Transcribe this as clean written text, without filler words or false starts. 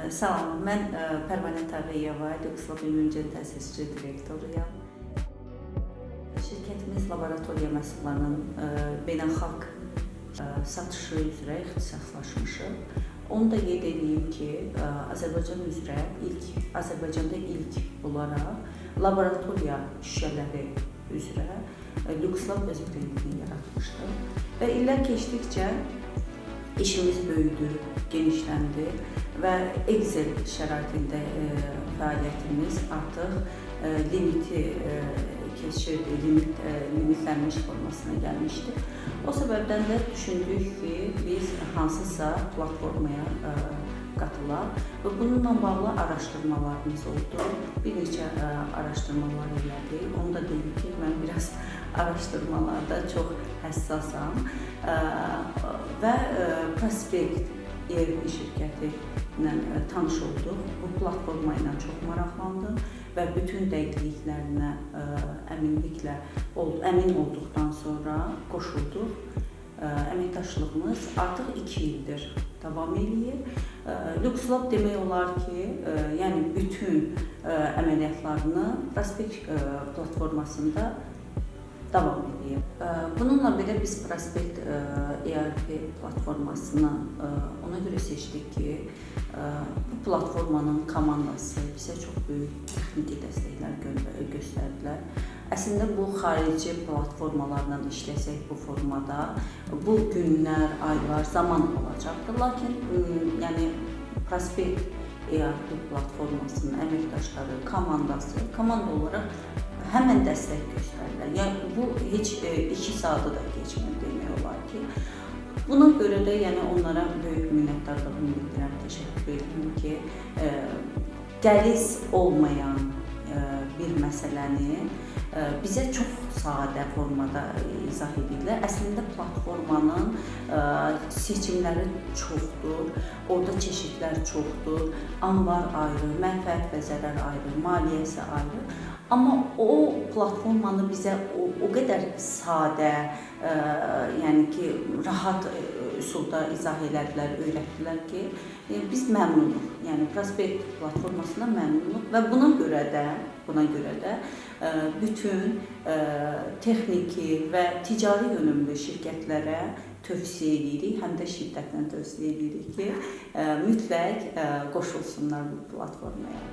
Salam, mən Pərvanə Tağıyeva, LuxLab ÜMC təsisçi direktoruyam. Şirkətimiz laboratoriya məhsullarının beynəlxalq satışı üzrə ixtisaslaşmışıq. Onu da qeyd edeyim ki, Azərbaycan üzrə Azərbaycanda ilk olaraq laboratoriya şüşələri üzrə LuxLab öz brendini yaratmışdır. Və illər keçdikcə işimiz böyüdü, genişləndi və Excel şəraitində fəaliyyətimiz artıq limiti keçirdi, limitlənmiş formasına gəlmişdi. O səbəbdən də düşündük ki, biz hansısa platformaya qatılaq və bununla bağlı araşdırmalarımız oldu. Bir neçə araşdırmalar elədik. Onu da deyim ki, mən biraz araşdırmalarda çox həssasam və Prospekt ERP şirkəti ilə tanış olduq. Bu platforma ilə çox maraqlandım və bütün dəqiqliklərinə əminliklə əmin olduqdan sonra qoşulduq. Əməkdaşlığımız artıq 2 ildir davam eləyir. LuxLab demək olar ki, yəni bütün əməliyyatlarını Prospekt platformasında davam eləyir. Bununla belə biz Prospekt ERP platformasını ona görə seçdik ki, bu platformanın komandası bizə çox böyük texniki dəstəklər göstərdilər. Əslində bu xarici platformalarla işləsək bu formada bu günlər, aylar, zaman olacaqdır. Lakin yəni Prospekt ERP platformasının əməkdaşları, komandası, komanda olaraq həmən dəstək göstərdilər. Yəni bu heç 2 saata da keçmir demək olar ki. Buna görə də yəni onlara böyük minnətdarlığımı bildirirəm, təşəkkür edirəm ki, qəliz olmayan bir məsələni bizə çox sadə formada izah edirlər. Əslində platformanın seçimləri çoxdur, orada çeşidlər çoxdur, anbar ayrı, mənfəət və zərər ayrı, maliyyəsi ayrı. Amma o platformanı bizə o qədər sadə, yəni ki, rahat üsulda izah elədilər, öyrətdilər ki, biz məmnunuq. Yəni Prospekt platformasından məmnunuq və buna görə də bütün texniki və ticari yönümlü şirkətlərə tövsiyə edirik, həm də şiddətlə tövsiyə edirik ki, mütləq qoşulsunlar bu platformaya.